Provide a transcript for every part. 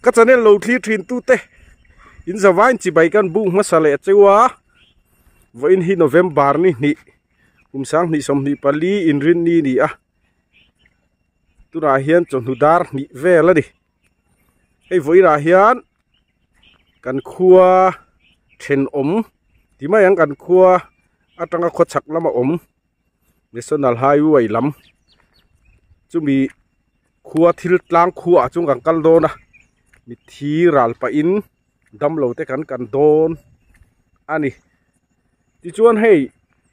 Ka channel lo thlir thin tu te in zavain chibai kan buk hmasa leh cheu a vawiin hi November ni hnih kum sanghnih 24 inrinni ni a tunah hian chawhnu dar hnih vel a ni hei vawiinah hian kan khua thenawm ti mai ang kan khua atanga khawchhak lama awm National Highway lam chumi khua thil tlang khua ah chuan kan kal dawn a mitthi ral pahin damlo te kan kan dawn a ni tichuan hei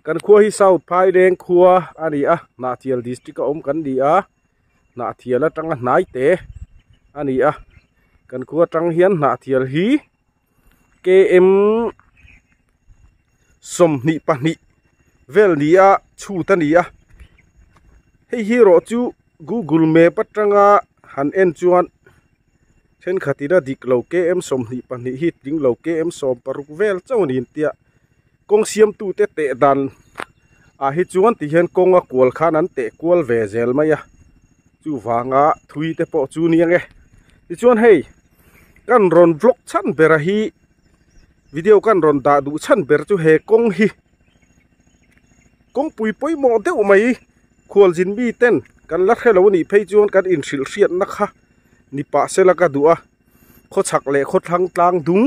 kan khua hi South Phaileng khua a ni a Hnahthial district a awm kan ni a Hnahthial atanga hnai te a ni a kan khua atang hian Hnahthial hi km 22 vel ni a chhut a ni a hei hi erawh chu google map atanga han en chuan thenkhat in a dik lo km 22 hi tling lo km 16 vel chauh a ni ang tia kawng siam tu te teh dan ah hi chuan ti hian kawng a kual khan an teh kual ve zel mai a chuvanga thui te pawh chu nia nge tichuan hei kan rawn vlog chhan ber a hi video kan rawn dah duh chhan ber chu he kawng hi kawngpui pawimawh deuh mai khualzin mi ten kan la hrelo a nih phei chuan kan inhrilh hriatna kha ni pah sela ka duh a khawchhak leh khawthlang tlang dung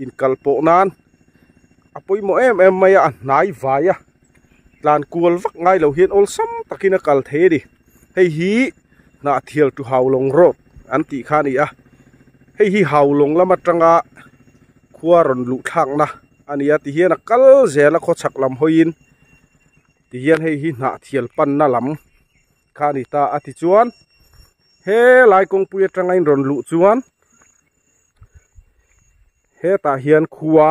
inkal pawh nan a pawimawh em em mai a a hnai vai a tlan kual vak ngai lo hian awlsam takin a kal thei a ni hei hi Hnahthial to Haulawng road an tih kha a ni a hei hi Haulawng lam atanga khua rawn luh thlakna a ni a tihian a kal zel a khawchhak lam hawiin tihian hei hi Hnahthial panna lam kha a ni ta a tichuan helai kawngpui atanga in rawn luh chuan hetah hian khua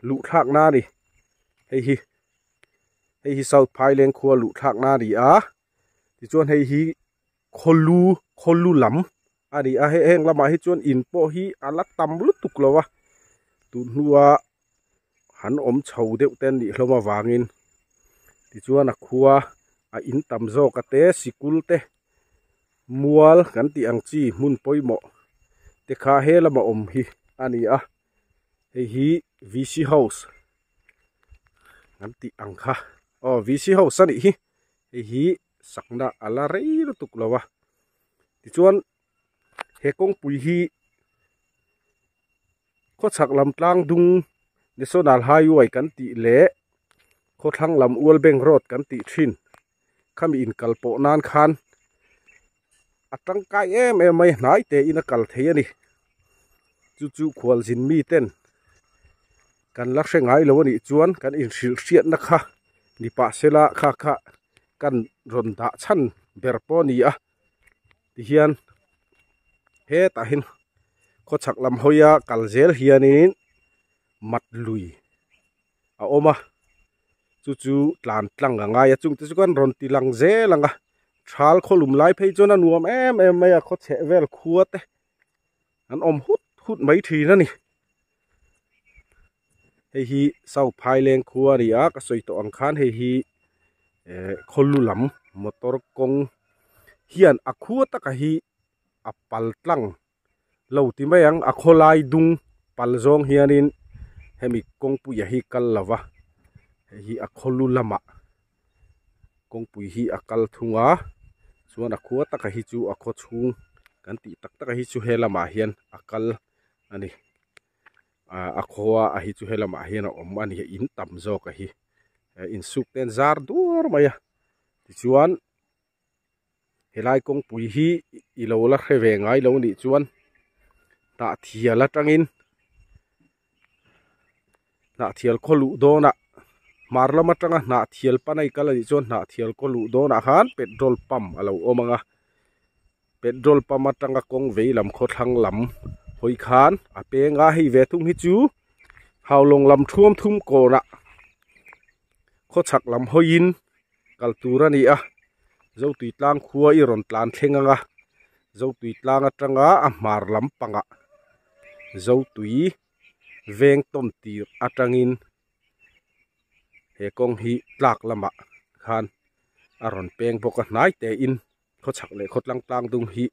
luh thlakna a ni hei hi hei hi South Phaileng khua luh thlakna a ni a tichuan hei hi khawlu khawlu lam a ni a hei heng lamah hi chuan in pawh hi a la tam lutuk lo a tun hnua han awm chho deuh te an nih hlawm avangin tichuan a khua a in tam zawk a te sikul te mual kan tih ang chi hmun pawimawh te kha he lama awm hi a ni a hei hi V_C house an tih ang kha aw V_C house a nih hi hei hi sakna a la rei lutuk lo a tichuan he kawngpui hi khawchhak lam tlang dung national highway kan tih leh khawthlang lam ual bank road kan tih thin khami inkal pawh nan khan a tangkai em em mai hnai te in a kal thei a ni chu chu khualzin mi ten kan la hre ngai lo a nih chuan kan inhrilh hriatna kha ni pah sela kha kha kan rawn dah chhan ber pawh a ni a tihian hetah hian khawchhak lam hawia kal zel hianin mat lui a awm a chu chu tlan tlang a ngai a chung te chu kan rawn ti lang zel ang a thal khawlum lai phei chuan a nuam em em mai a khaw chheh vel khua te an awm hut hut mai thin a ni hei hi South Phaileng khua a ni a ka sawi tawh ang khan hei hi eh khawlu lam motor kawng hian a khua taka hi a pal tlang lo ti mai ang a khawlai dung pal zawng hianin hemi kawngpuia hi kal lo va hei hi a khawlu lamah kawngpui hi a kal thung a chuan a khua taka hi chu a khaw chhung kan tih tak tak a hi chu he lamah hian a kal a ni ah a khua a hi chu he lamah hian a awm a ni in tam zawk a hi insuk te an zar dur mai a tichuan. Helai kawngpui hi i lo la hre ve ngai lo nih chuan Hnahthial atangin Hnahthial khaw luh dawnah hmar lam atanga Hnahthial pan a i kal a nih chuan Hnahthial khaw luh dawnah khan petrol pump a lo awm ang a petrol pump atanga kawng vei lam khawthlang lam hawi khan a peng a hei ve thung hi chu Haulawng lam thuam thum kawnah khawchhak lam hawiin. Kal tur a ni a Zotui tlang khua i rawn tlan thleng ang a Zotui tlang atanga a hmar lampangah Zotui veng tawn tir atangin he kawng hi tlak lamah khan a rawn peng bawk a hnai te in khawchhak leh khawtlang tlang dung hi.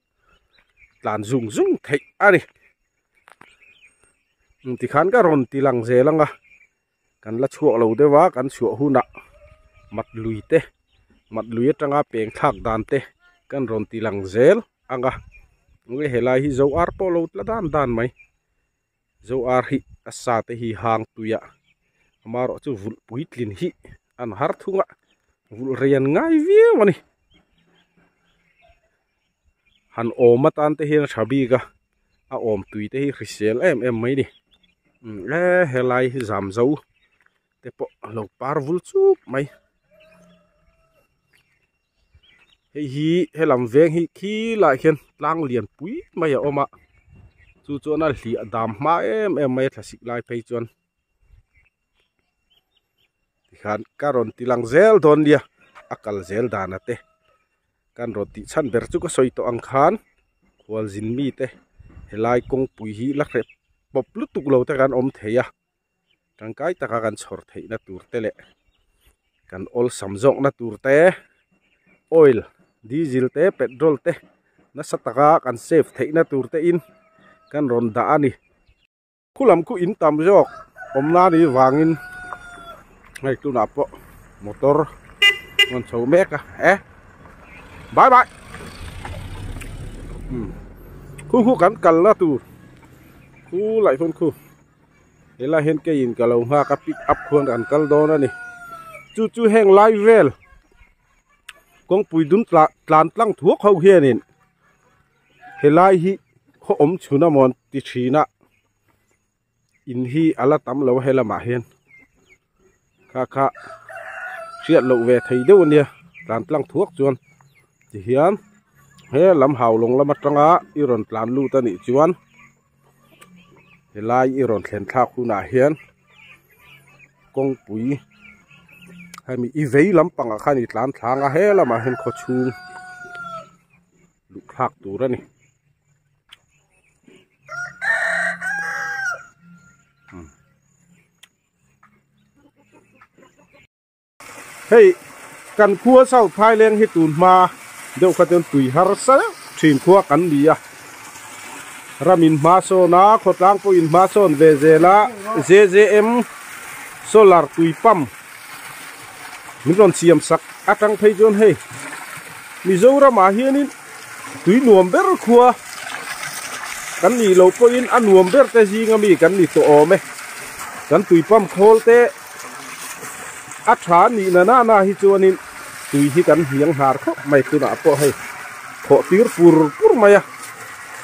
tlan zung zung theih a ni. Tikhan ka rawn ti lang zel ang a, kan la chhuak lo deuh a, kan chhuah hunah mat lui te, mat lui atanga peng thlak dan te kan rawn ti lang zel ang a. Nge helai hi zo ar pawh lo tla dan dan mai. Zo ar hi a sa te hi hang tui a, amaherawh chu vulh puitlin hi an har thung a, vulh rei an ngai viau a ni. Han awm atan te hian a tha bik a, a awm tui te hi hrisel em em mai a ni. E helai hi zam zo te pawh a lo par vul chuk mai. Hei hi helam veng hi khilaiah khian tlang lian pui mai a awm a chu chuan a hliah dam hma em em mai a thlasik lai phei chuan tikhan ka rawn ti lang zel dawn nia a kal zel dan a te kan rawn tih chhan ber chu ka sawi tawh ang khan khualzin mite helai kawngpui hi la hrep pawp lutuk lo te kan awm thei a. Tangkai taka kan chhawr theihna tur te leh kan awlsam zawkna tur te oil diesel te petrol te nasa taka kan save theihna tur te in kan rawn dah a ni. Khu lam khu in tam zawk awm na ni vangin hei tunah pawh motor rawn chho mek a e bye bye khu khu kan kalna tur khu laih hun khu. Helai hian keiin ka lo nghak a pick up khuan kan kal dawn a ni chu chu heng lai vel kawngpui dum tla tlan tlang thuak ho hianin helai hi khaw awm chhun a mawn ti thin a in hi a la tam lo a helamah hian kha kha hriat loh ve thei deuh a nia tlan tlang thuak chuan tihian he lam haulawng lam atanga i rawn tlan lut a nih chuan. Helai i rawn thlen thlak hunah hian kawngpui hemi i vei lampangah khan i tlan thlang a he lamah hian khaw chhung luh thlak tur a ni. Hei kan khua South Phaileng hi tun hma deuh kha chuan tui harsa deuh thin khua kan ni a. Ram in hma sawn a, khawtlang pawh in hma sawn ve zel a, JJM solar tui pump min rawn siam sak atang phei chuan hei Mizoramah hianin tui nuam ber khua kan nih loh pawhin a nuam ber te zinga mi kan ni tawh awm e. Kan tui pump khawl te. A tha nih na na na hi chuanin tui hi kan hniang hnar khawp mai tunah pawh hei thawh tir pur pur mai a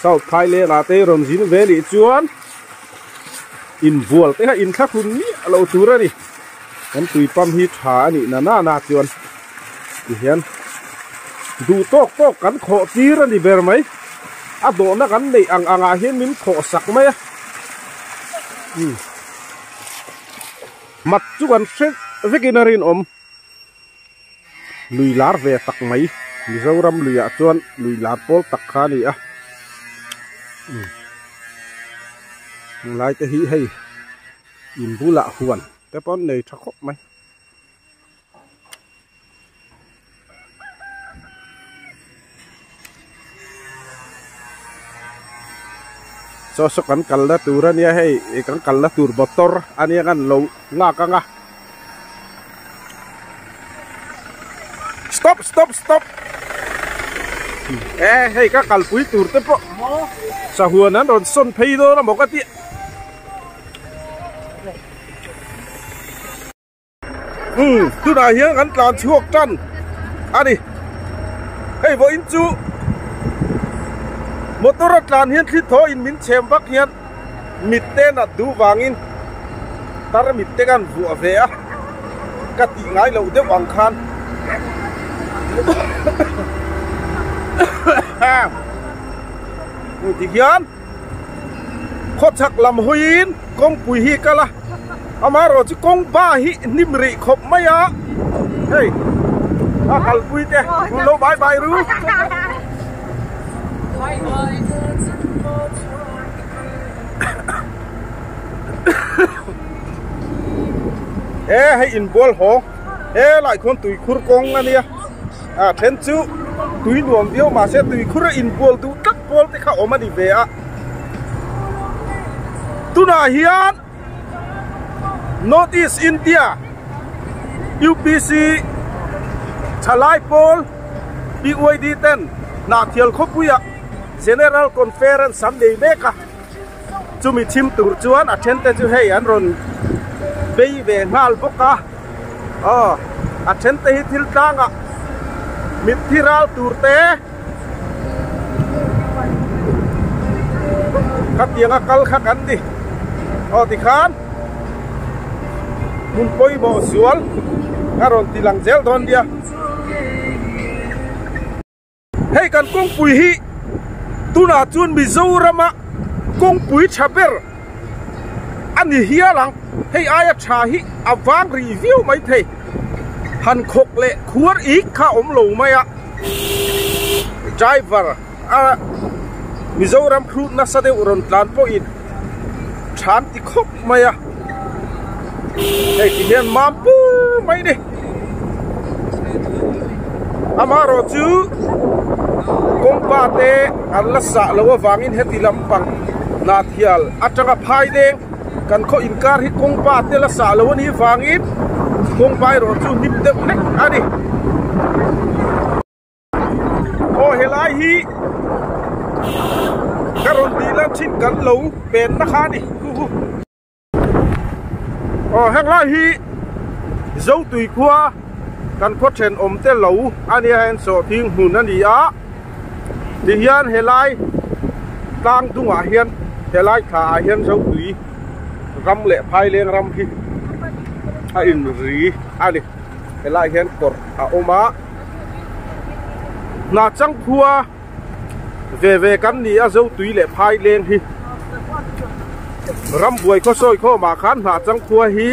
South Thailand ah te rawn zin ve nih chuan inbual te kha inthlahrun miah lo tur a ni kan tui pump hi tha a nih na na na chuan tihian duh tawk tawk kan khawh tir a ni ber mai a dawhna kan neih ang angah hian min khawh sak mai a umm. Mat chu kan hre vekin a rinawm. Lui lar ve tak mai. Mizoram luiah chuan lui lar pawl tak kha a ni a. Heng lai te hi hei in bulah huan te pawh an nei tha khawp mai. Saw saw kan kalna tur a nia hei kan kalna tur motor a nia kan lo nghak ang a stop stop stop e hei ka kalpui tur te pawh sahuan an rawn sawn phei dawn a maw ka tih. Umm tunah hian kan tlan chhuak tan a ni hei vawiin chu motor a tlan hian thli thaw in min chhem vak hian mit te nat duh vangin tar mit te kan vuah ve a ka tih ngai loh deuh ang khan ti hian. Khawchhak lam hawiin kawngpui hi kal a, amaherawh chu kawng ba hi hnim rih khawp mai a, hei a kalpui te hun lo bai bai ru. He hei inbual hawng he lai khuan tuikhur kawng a nia, a then chu tui nuam viau mahse tuikhur a inbual duh tlat pawh. pawl te kha awm a ni ve a. Tunah hian North East India UPC thalai pawl PYD ten Hnahthial khawpuiah General Conference an nei mek a. Chumi chhim tur chuan a then te chu hei an rawn bei ve nghal bawk a. Aw a then te hi thil tlangah mitthi ral tur te khatianga kal kha kan ni. Aw tikhan hmun pawimawh zual a rawn ti lang zel dawn nia. Hei kan kawngpui hi tunah chuan Mizorama kawngpui tha ber a ni hial ang. Hei aia tha hi a vang rih viau mai thei. Han khawk leh khuar ik kha a awm lo mai a. Driver a Mizoram hrut nasa deuh rawn tlan pawhin than ti khawp mai a. Hei ti hian mam pur mai ni. Amaherawh chu kawngpa te an la sah loh avangin heti lampang Hnahthial atanga phai deng kan khaw inkar hi kawngpa te la sah loh anih vangin kawngpa erawh chu hnim deuh hlek a ni. Aw helai hi ka rawn tih lan thin kan lo pen na kha a ni hu hu. Aw henglai hi Zotui khua kan khaw thenawm te lo a nia heng sawhthing hmun a ni a tihian helai tlang dungah hian helai thla ah hian Zotui ram leh Phaileng ram hi a inri a ni helai hian kawr a awm a. Hna chang khua ve ve kan ni a Zotui leh Phaileng hi rambuai khaw sawi khawm ah khan hna chang khua hi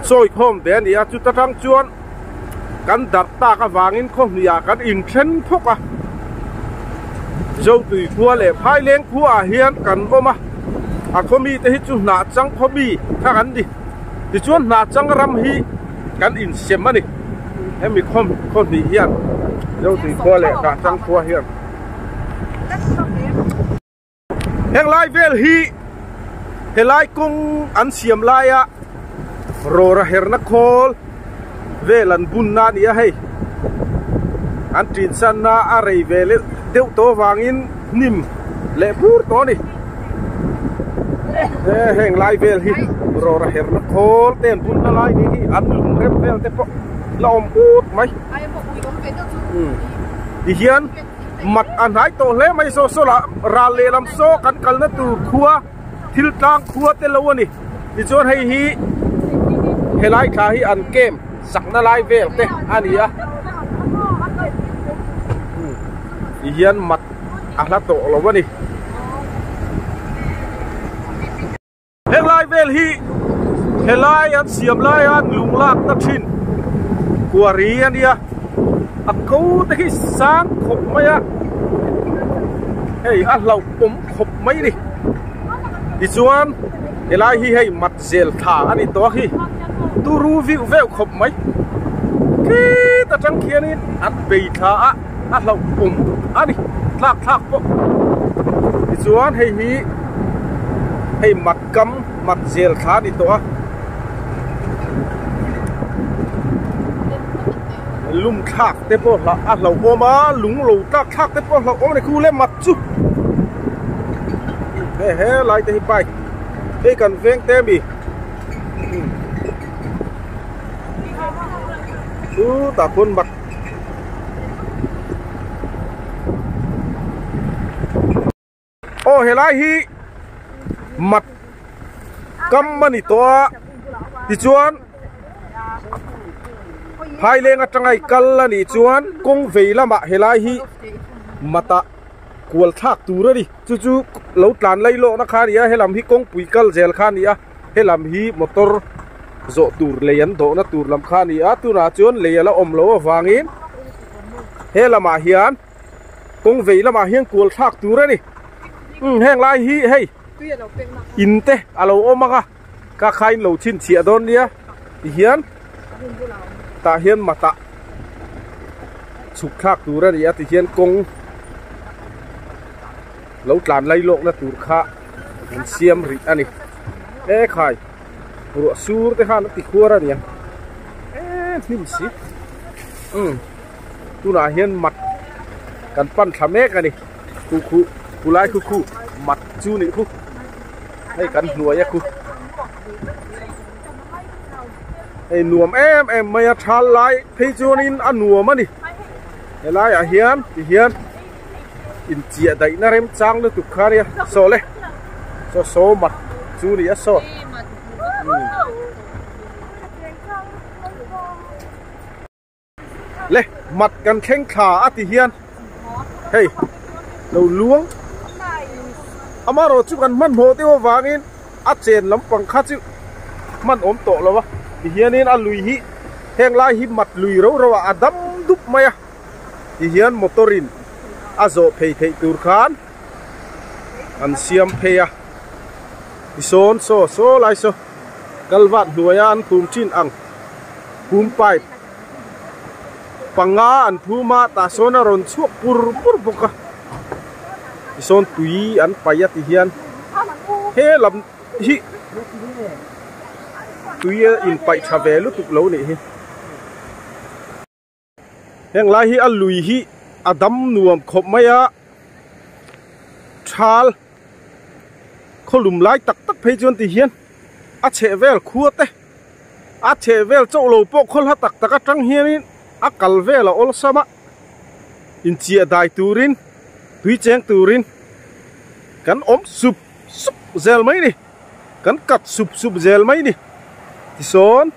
sawi khawm ve a ni a chuta tang chuan kan darh tak avangin khaw hnih ah kan inthen phawk a Zotui khua leh Phaileng khua ah hian kan awm a a khaw mite hi chu hnah chang khaw mi kha kan ni. Tichuan hna chang ram hi kan insem a ni. Hemi khaw khaw hnih hian Zotui khua leh Hnah chang khua hian heng lai vel hi helai kawng an siam laia rawra herna khawl vel an bunna a ni a hei. An ṭin sanna a rei ve deuh tawh avangin hnim leh bur tawh a ni. He heng lai vel hi rawra herna khawl te an bunna lai ni hi an lung rem vel te pawh la awm ut mai. Tihian mat a hnai tawh hle mai saw saw lah ral lehlam saw kan kalna tur khua thil tlang khua te lo a ni. Tichuan hei hi helai thla hi an camp sakna lai vel te a ni a tihian mat a hla tawh lo a ni. Helai vel hi helai an siam laia lung lakna thin quarry a nia a ko te hi sang khawp mai a hei a hlauhawm khawp mai a ni tichuan helai hi hei mat zel thla a ni tawh a khi turu viu veuh khawp mai khit atang khianin an bei thla a a hlauhawm a ni tlak thlak pawh tichuan hei hi hei mat kam mat zel thla a ni tawh a lum thlak te pawh a hlauhawm a lung lo tlak thlak te pawh a hlauhawm a ni khu le mat chu he he lai te hi bike hei kan veng te ami chu tah khuan mat Aw helai hi mat kam a ni tawh a tichuan phaileng atanga i kal a nih chuan kawng vei lamah helai hi matah kual thlak tur a ni chu chu lo tlan lai lawkna kha a ni a helam hi kawngpui kal zel kha a ni a helam hi motor zawh tur lei an dawhna tur lam kha a ni a tunah chuan lei a la awm loh avangin he lamah hian kawng vei lamah hian kual thlak tur a ni umm heng lai hi hei in te a lo awm ang a ka khain lo chhinchhiah dawn nia tihian tah hian matah. chhuk thlak tur a ni a tihian kawng lo tlan lai lawkna tur kha an siam rih a ni e khai ruah sur te khan a ti khuar a nia e hnim si umm tunah hian mat kan pan thla mek a ni khu khu khu lai khu khu mat chu nih khu hei kan hnuai a khu. Hei nuam em em mai a thal lai phei chuanin a nuam a ni helai ah hian ti hian inchiah daih na remchang lutuk kha ania saw le saw saw mat chu ni a saw Le mat kan thleng thla a ti hian hei lo luang amarawh chu kan hmanhmawh deuh avangin a chen lampang kha chu hman awm tawh lo a ti hianin a lui hi heng lai hi mat lui ro ro ah a dam dup mai a ti hian motor in a zawh phei theih tur khan an siam phei a tisawn saw saw lai saw kalvat hnuaia an phum thin ang. Phum pipe panga an phum a tah sawn a rawn chhuak pur pur bawk a tisawn tui an paih a ti hian he lam hi tui a inpaih tha ve lutuk lo nih hi. Heng lai hi a lui hi a dam nuam khawp mai a thal khawlum lai tak tak phei chuan ti hian a chheh vel khua te a chheh vel chauh lo pawh khaw hla tak tak atang hianin a kal vel a awlsam a inchiah dai turin tui cheng turin kan awm sup sup zel mai ni kan kat sup sup zel mai ni tisawn.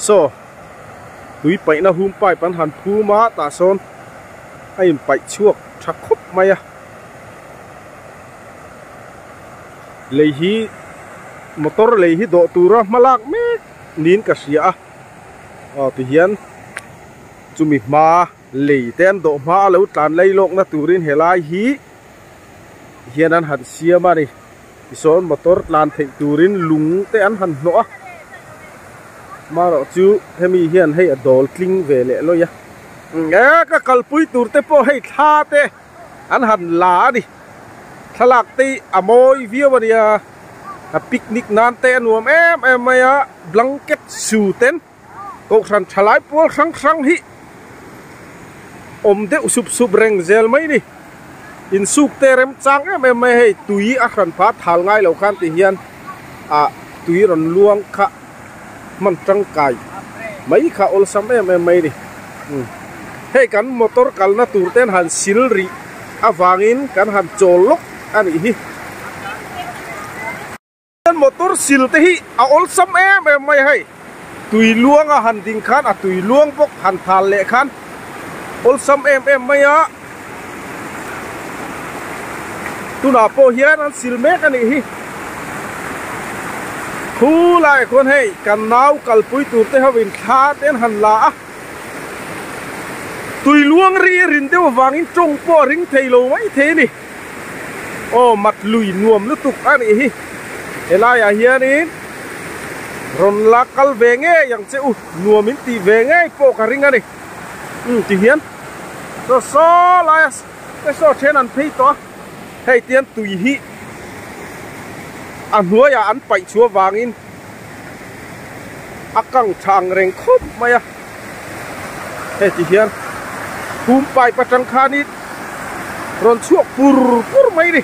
Saw tui paihna hum pipe an han phum a tah sawn a in paih chhuak tha khawp mai a lei hi motor lei hi dawh tura hma lak mek niin ka hria a aw ti hian chumi hma lei te an dawh hma a lo tlan lei lawkna turin helai hi hian an han siam a ni. Tisawn motor tlan theih turin lung te an han hnawh a, marawh chu hemi hian hei a dawl tling ve leh lawih a. E ka kalpui tur te pawh hei thla te an han la a ni, thlalak te hi a mawi viau a nia, a picnic nan te a nuam em em mai a, blanket su ten kohhran thalai pawl hrang hrang hi awm deuh sup sup reng zel mai ni. Insuk te rem chang em em mai hei tui a hran pha thal ngai lo khan ti hian ah tui rawn luang kha hman tangkai mai kha awlsam em em mai ni. Hei kan motor kalna tur ten han sil rih avangin kan han chawl lawk a nih hi. Motor sil te hi a awlsam em em mai hei tui luang a han ding khan a tui luang bawk han thal leh khan awlsam em em mai a tunah pawh hian an sil mek a nih hi khu lai khawn hei kan nau kalpui tur te ho in thla te an han la a tui luang ri rin deuh avangin tawng pawh a ring thei lo mai thei a ni. Aw mat lui nuam lutuk a nih hi helaiah hianin rawn la kal ve ngei ang che u nuam in tih ve ngei pawh ka ring a ni umm ti hian saw saw laia te saw then an phei tawh a hei tian tui hi a hnuaiah an paih chhuah vangin a kang tha ang reng khawp mai a hei ti hian phum pipe atang khanin rawn chhuak pur pur mai ni.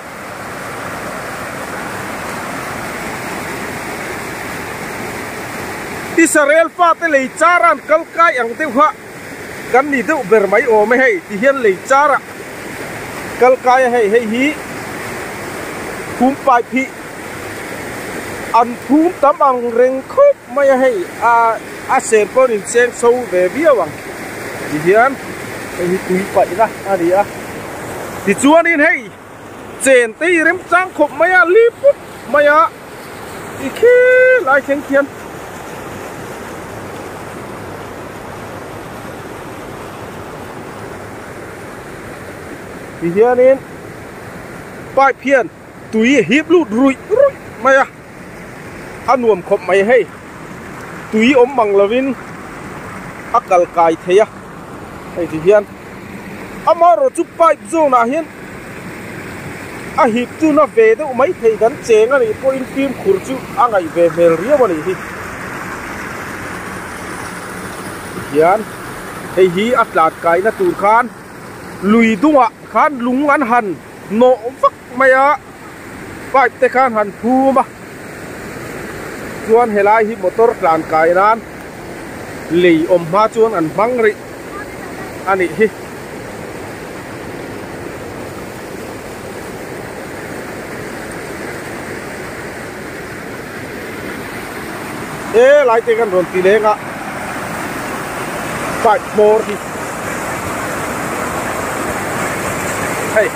Israel fate lei char an kal kai ang deuh kha kan ni deuh ber mai awm e hei ti hian lei char ah kal kai a hei hei hi phum pipe hi an phum tam ang reng khawp mai a hei a a sen pawh in cheng chho ve viau ang ti hian hei hi tui paihna a ni a tichuanin hei chen te hi remchang khawp mai a li pup mai a ti khi lai thleng khian ti hianin pipe hian tui hip lut ruih ruih mai a a nuam khawp mai hei tui awm mang lovin a kal kai thei a. Hei ti hian amaherawh chu pipe zawnah hian a hip chu na ve deuh mai thei kan cheng a nih pawhin fimkhur chu a ngaih ve hmel riau a nih hi. Tihian hei hi a tlan kaina tur khan lui dungah khan lung an han nawh vak mai a pipe te khan han phum a chuan helai hi motor tlan kai nan lei awm hma chuan an hmang rih a nih hi. He lai te kan rawn ti leng a pipe hmawr hi hei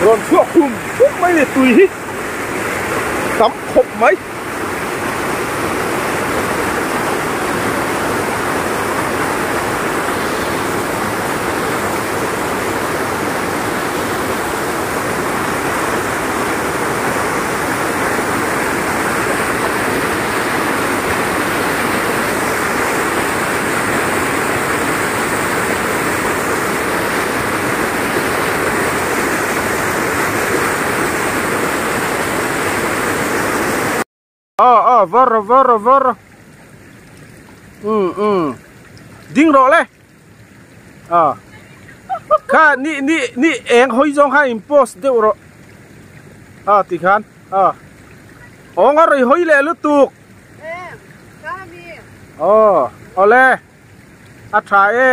rawn chhuak hum hum mai a ni tui hi tam khawp mai. A a var a var a var a um um ding rawh le a kha ni ni ni eng hawi zawng kha in post deuh rawh a ti khan a awng a rawi hawi leh lutuk aw awle a tha e.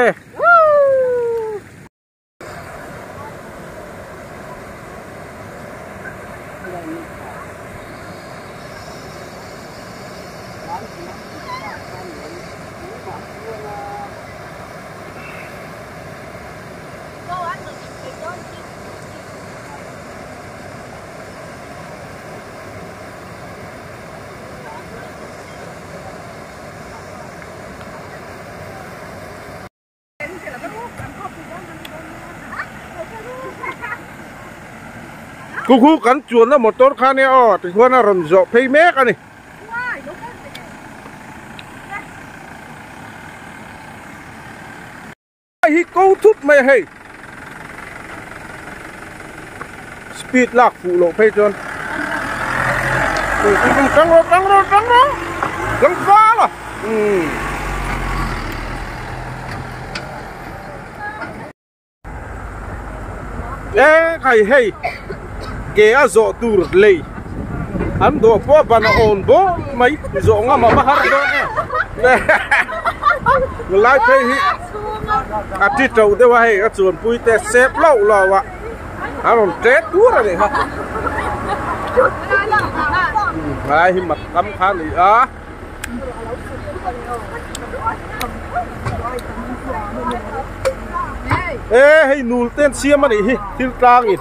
Khu khu kan chuanna motor kha nia aw tikhuan a rawn zawh phei mek a ni. Hi ko thut mai a hei speed lak fuh loh phei chuan tang rawh tang rawh tang rawh tlangval a umm. E khai hei ke a zawh tur lei an dawh pawh a ban a awn bawk mai zawh ngam a va har dawn em lai phei hi a ti to deuh a hei a chuanpui te sep loh loh a a rawn tet tur a ni kha lai hi mat tam kha a ni a. E hei nul te an siam a nih hi thil tlang in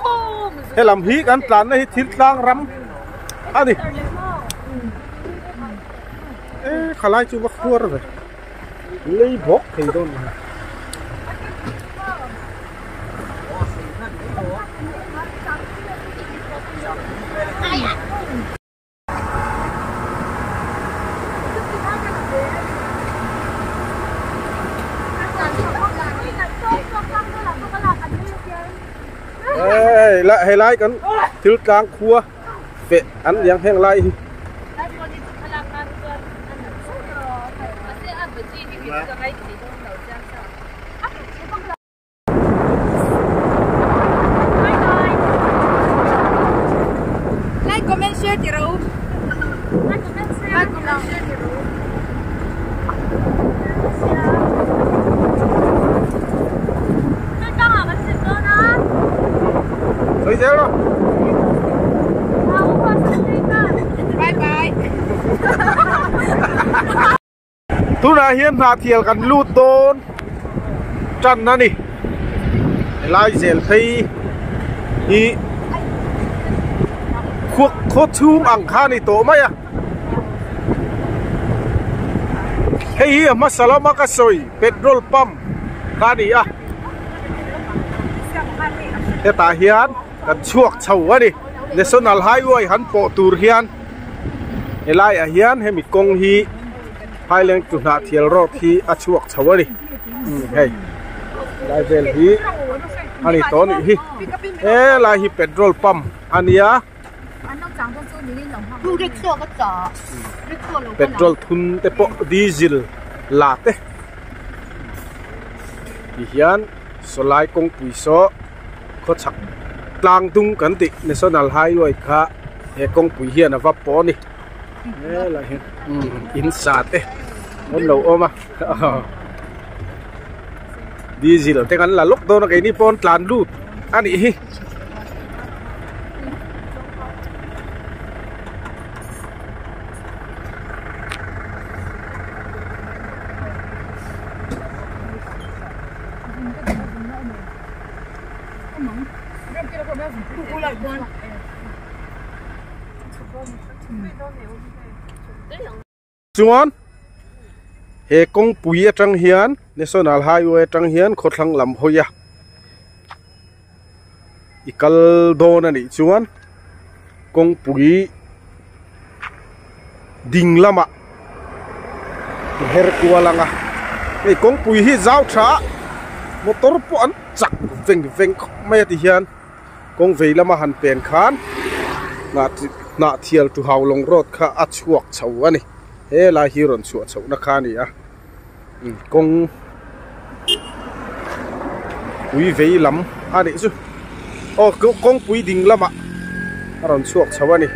helam hi kan tlan na hi thil tlang ram a ni e khalai chu va khuar ve lei bawk thei dawn a ni. Hei lai kan thil tlang khua feh an liang heng lai hi. Like comment share ti ro. Like comment share. Like comment share ti ro. Sawi zel rawh. Bye bye. Tunah hian hnahthial kan lut dawn tan a ni helai zel phei hi khaw chhung ang kha a ni tawh mai a hei hi a hmasa lama ka sawi petrol pump kha a ni a hetah hian kan chhuak chho a ni national highway han pawh tur hian helaiah hian hemi kawng hi. Highland chu Hnahthial road hi a chhuak chho a ni. Hei lai vel hi a ni tawh a nih hi helai hi petrol pump a nia petrol thun te pawh diesel la te ti hian sawlai kawngpui saw khawchhak tlang dung kan tih national highway kha he kawngpui hian a va pawh a ni helai hi in sa te an lo awm a diesel te kan la lawk dawn a keini pawn tlan lut a nih hi. Chuan he kawngpui atang hian National Highway atang hian khawthlang lam hawi a i kal dawn a nih chuan kawngpui ding lamah i her kual ang a hei kawngpui hi zau tha a motor pawh an chak veng veng khawp mai a ti hian kawng vei lama han pen khan hnah thial tu hau lawng road kha a chhuak chho a ni helai hi rawn chhuah chhoh na kha a ni a kawng pui vei lam a nih chu aw kawngpui ding lamah a rawn chhuak chho a ni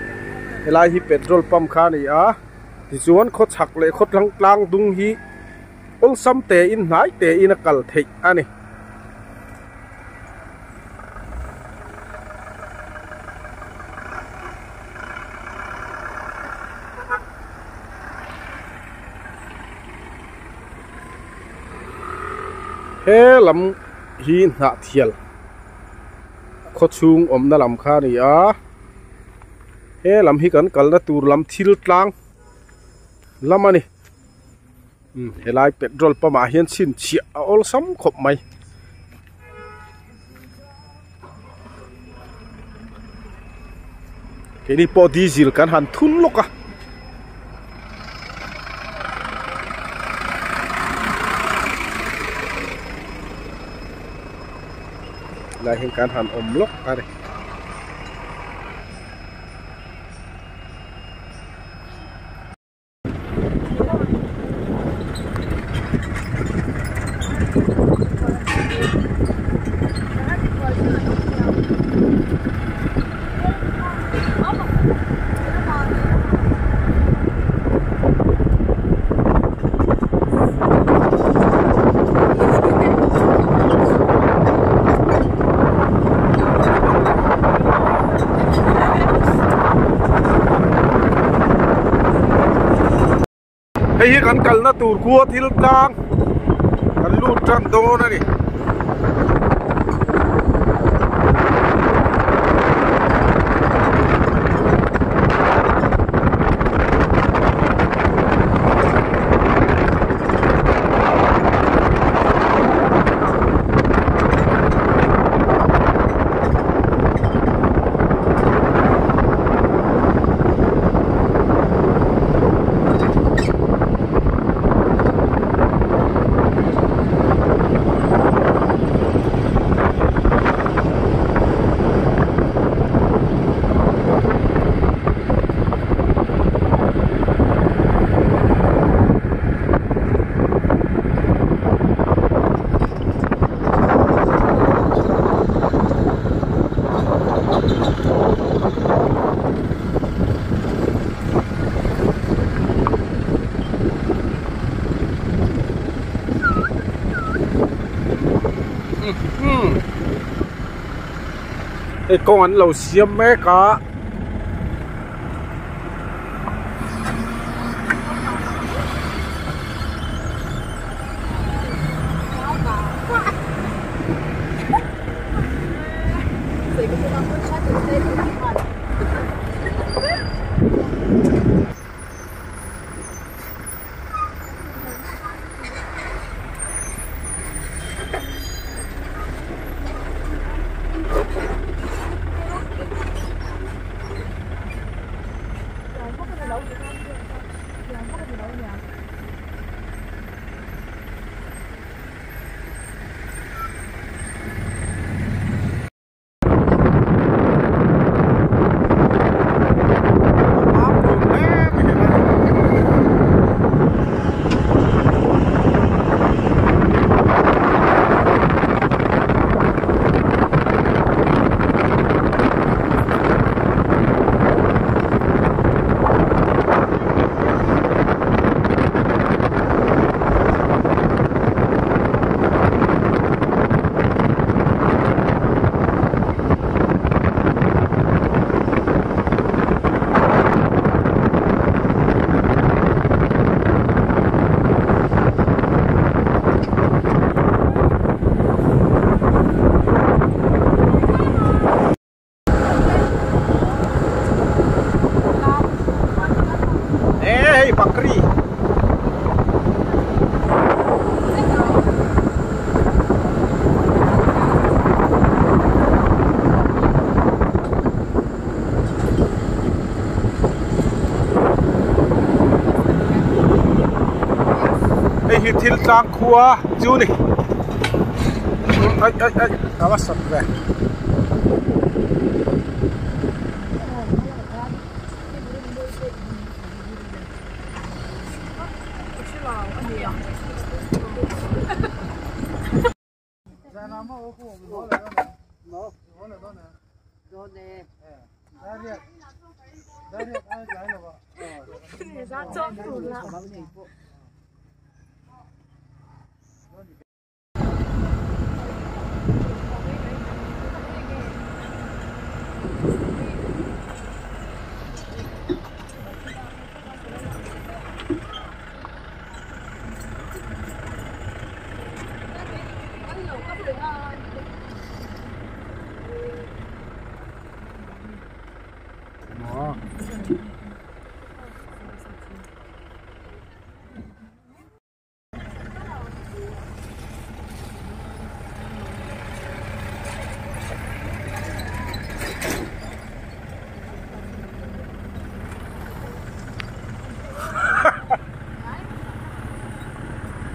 helai hi petrol pump kha a ni a tichuan khawchhak leh khawtlang tlang dung hi awlsam te in hnai te in a kal theih a ni. He lam hi hnahthial khawchhung awmna lam kha a ni a he lam hi kan kalna tur lam thil tlang lam a ni helai petrol pump ah hian chhinchhiah a awlsam khawp mai. Keini pawh diesel kan han thun lawk a. Lai hian kan han awm lawk a ni. Hei hi kan kalna tur khua thil tlang kan lut tan dawn a ni. Hei kawng an lo siam mek a. hi thil tlang khua chu ni ai ai ai a va sat ve.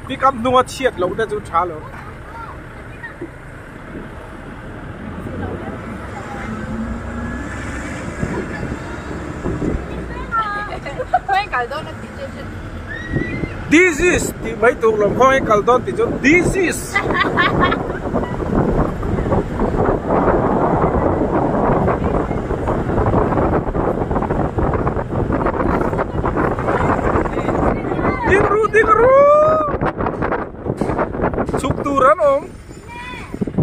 Pick up nunga chiat lo te chu tha lo. This is ti mai tur lom khawnge kal dawn tih chuan this is. Ding ru ding ru chhuk tur an awm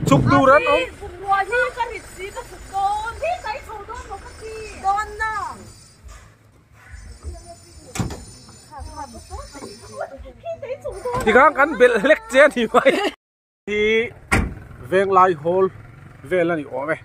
chhuk tur an awm. Tikhan kan belh hlek che a ni mai. Hi Venglai Hall vel a ni awm e.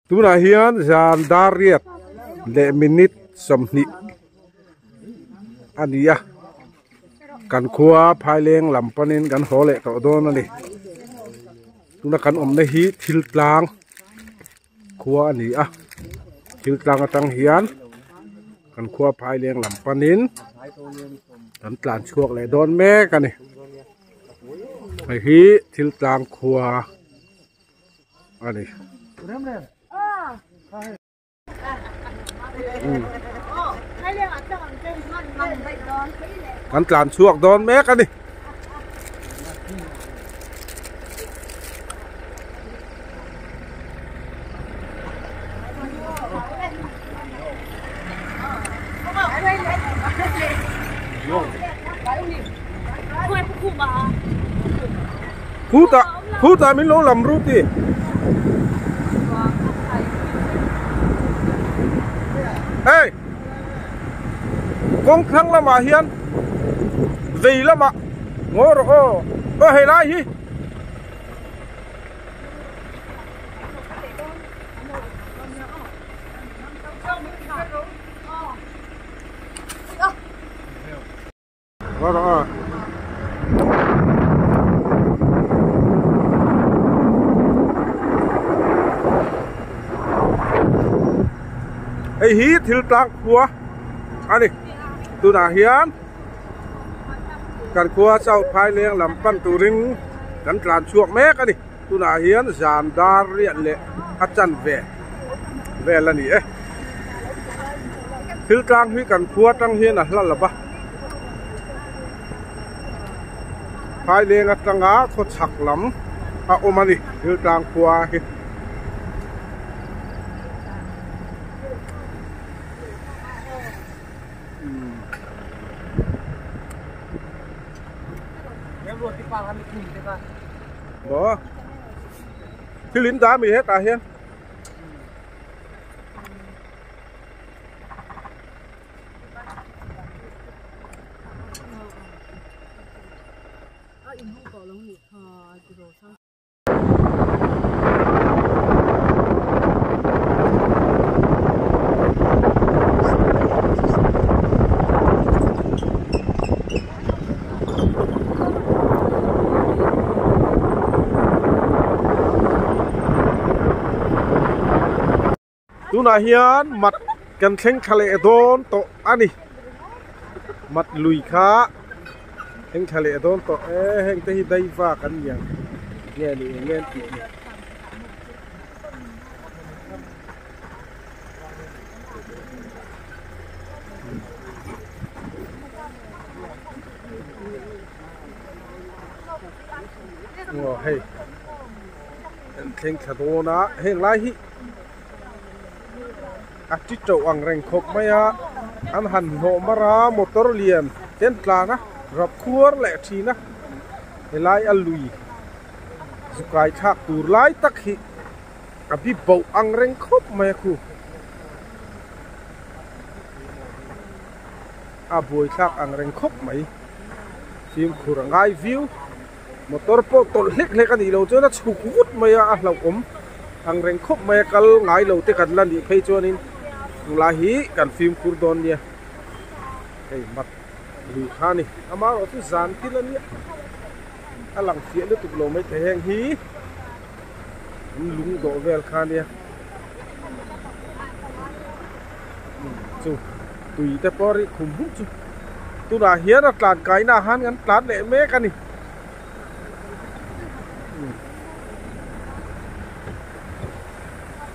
Tunah hian zan dar riat leh minute 20 a ni a, kan khua Phaileng lam panin kan haw leh tawh dawn a ni. Tuna kan awmna hi thil tlang khua a ni a, thil tlang atang hian kan khua Phaileng lam panin kan tlan chhuak leh dawn mek a ni. Hei hi thil tlang khua a ni. Kan tlan chhuak dawn mek a ni. Khutah khutah min lo lam ru ti. Hey! Kawng thlang lamah hian vei lamah ngaw rawh aw aw hei lai hi. Ngaw rawh aw. Hei hi thil tlang khua a ni. Tunah hian kan khua South Phaileng lam pan turin kan tlan chhuak mek a ni. Tunah hian zan dar riat leh a chan ve vel a ni e. Thil tlang hi kan khua tang hian a hla lo va. Phaileng atanga khaw chhak lam a awm a ni thil tlang khua hi. Maw thil in dah mi hetah hian. Tunah hian mat kan thleng thla leh dawn tawh a ni. Mat lui kha thleng thla leh dawn tawh e, heng te hi daiva kan ni ang nge ni eng nge an tih ni. Aw hei an thleng thla dawn a heng lai hi a ti to ang reng khawp mai a an han hnawh mar a motor lian te an tlan a rap khuar leh thin a helai a lui zu kai thlak tur lai tak hi a bi boh ang reng khawp mai a khu a buai thlak ang reng khawp mai fimkhur a ngai viau motor pawh tawlh hlek hlek a nih loh chuan a chhuk vut mai a a hlauhawm ang reng khawp mai a kal ngai lo te kan la nih phei chuanin tunlai hi kan fimkhur dawn nia hei mat lui kha a ni amaherawh chu zan thil a nia a lang fiah lutuk lo mai thei heng hi an lung dawh vel kha ania chu tui te pawh a ri khum hum chu tunah hian a tlan kaina ah khan kan tlan leh mek a ni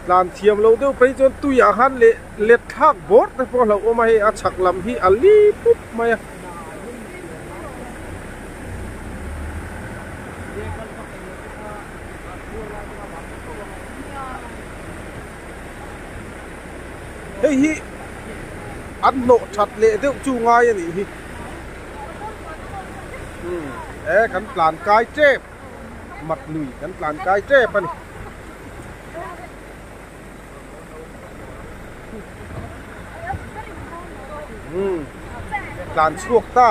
tlan thiam lo deuh phei chuan tuiah khan leh let thlak bawr te pawh a hlauhawm a hei a chhak lam hi a li pup mai a. Hei hi an hnawh that leh deuh chu ngai a nih hi e kan tlan kai tep mat lui kan tlan kai tep a ni. Tlan chhuak ta.